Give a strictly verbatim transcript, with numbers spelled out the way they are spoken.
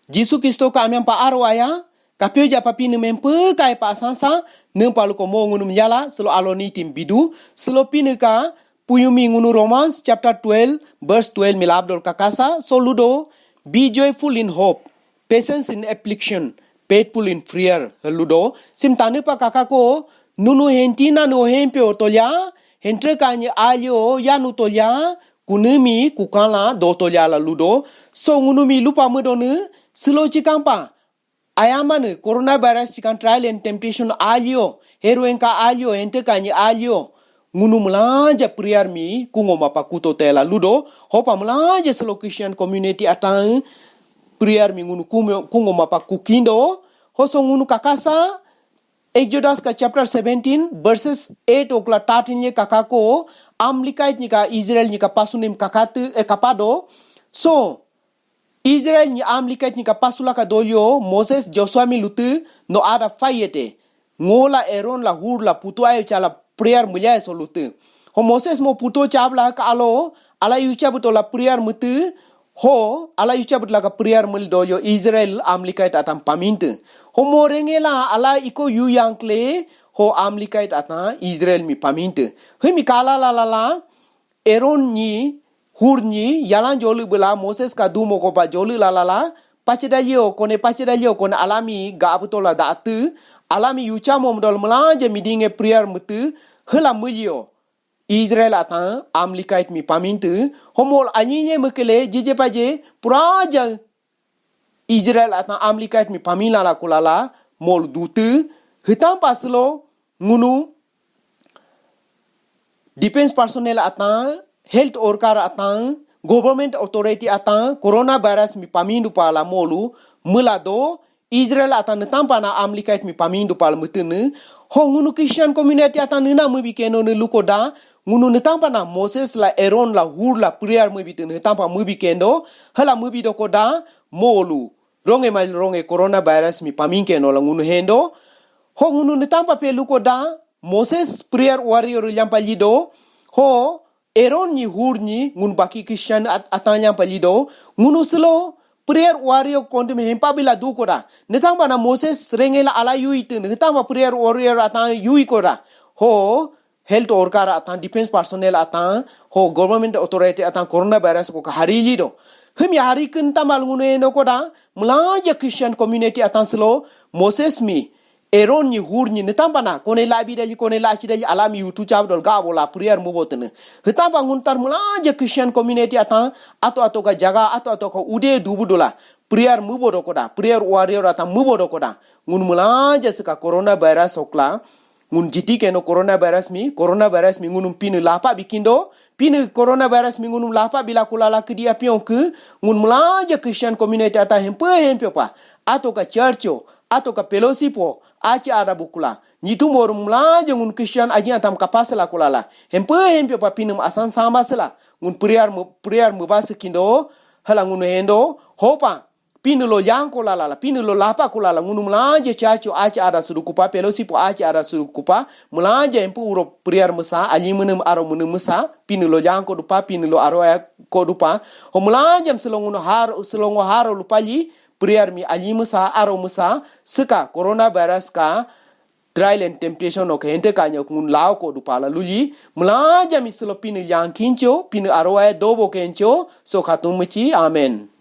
Jisu Kristo ka amyang pa aro aya, kapyo japa Pinii mempe kai pa sansa, nempa luko mo ngunumi yala, silo alo niitim bidu, silo Pinii ka, puyumi ngunu Romans chapter twelve, verse twelve mi labdol kakasa, so ludo, be joyful in hope, patience in affliction, faithful in prayer, ludo, sim tane pa kakako, nunu hentina no hempe otolya, hentre kanye alyo, yanu tolya, kunumi, kukala, dotolya la ludo, so ngunumi lupa mudone, silo chikampa, ayamane, coronavirus chikan trial and temptation alyo, heroenka alyo, hente kanye alyo, ngunu miilanja prayer mi, kungo mapa kuto tela ludo, hopa miilanja silo Christian community atan, prayer mi ngunu kungo mapa kukindo, hoso ngunu kakasa, Exodus ka chapter seventeen, verses eight okla thirteen ye kakako, Amlikait nika Israel nika pasunim kakatu, e kapado, so, Israel ni Amlikait ni kapasula ka dolyo, Moses Joshua mi lutu, no ada fayete. Ngola Aaron la Hur la putu ayo chala prayer mulya eso lutu. Ho Moses mo puto chabla ka alo, ala yucha buto la prayer mutu, ho, ala yucha buto la ka prayer mul dolyo Israel Amlikait atan pamintu. Ho mo rengela ala iko yu yankle, ho Amlikait atan Israel mi pamintu. Himi kala la la la, Aaron ni, Hur ni, yalan jolu bela Moses ka dumo ko ba jolu la la la, pachedalyo kone pachedalyo kone alami ga abutola datu, alami yucha mom dol miilanja midinge prayer mutu, hela mulyo. Israel atan Amlikait mi pamintu, homol anyinye mukele jije paje, puraja Israel atan Amlikait mi pamila la kulala, mol dutu, hitam paslo, ngunu, defense personnel atan, health worker atan, government authority atan, coronavirus mi pamindu pala molu, mulado, Israel atan netampa na Amlikait mi pamindu pala mutene, ho ngunu Christian community atan nina mubi keno ne lukoda, ngunu netampa na Moses la Aaron la Hur la prayer mubi tene, netampa mubi kendo, hala mubi dokoda, molu, ronge mal ronge coronavirus mi pamin keno la ngunu hendo, ho ngunu netampa pe lukoda, Moses prayer warrior yampa lido, ho Aaron ni Hur ni ngunu baki Christian at, atan yampa lido, ngunu silo prayer warrior kontu mi hempa bila du koda. Netampa na Moses rengela ala yui tu, netampa prayer warrior atan yui koda. Ho health worker atan, defense personnel atan, ho government authority atan coronavirus ko ka hari lido. Himi hari kin tamal ngunu eno koda, miilanja Christian community atan silo, Moses mi, Aaron ni Hur ni netampa na, kone labi dali, kone lachi dali, alami yutu chab dol gabo la prayer mubo tene. Hetampa nguntar miilanja Christian community atan, ato ato ka jaga, ato ato ka ude dubu dola. Prayer mubo dokoda, prayer warrior atan mubo dokoda. Ngun miilanja sika coronavirus okla, ngun jiti keno coronavirus mi, coronavirus mi ngunum Pinii lapa bikindo, Pinii coronavirus mi ngunum lapa bila kulala kedi apion ke, ngun miilanja Christian community atan hempe hempe pa, ato ka church o, ato ka fellowship o, achi ada bukula. Nyitu morum miilanja ngun Christian aji atam kapasela kulala. Hempe hempe pa Pinii asan sama sela. Ngun prayer mu, prayer mu basa kindo, hala ngun hendo, hopa. Pinii lo yang ko lala, Pinii lo lapa ko lala, ngunu miilanja chacho achi ada sudu kupa, fellowship achi ada sudu kupa, miilanja empu uro prayer mesa, ali mene aro mene mesa, Pinii lo yang ko dupa, Pinii lo aro ya ko dupa, ho miilanja silo ngunu haro, silo ngo haro lupali, prayer mi ali mesa, aro mesa, sika coronavirus ka, trial and temptation ok hente kanya ngun lao ko dupa la luli, miilanja mi silo Pinii yang kincho, Pinii aro ya dobo kencho, so khatum michi, amen.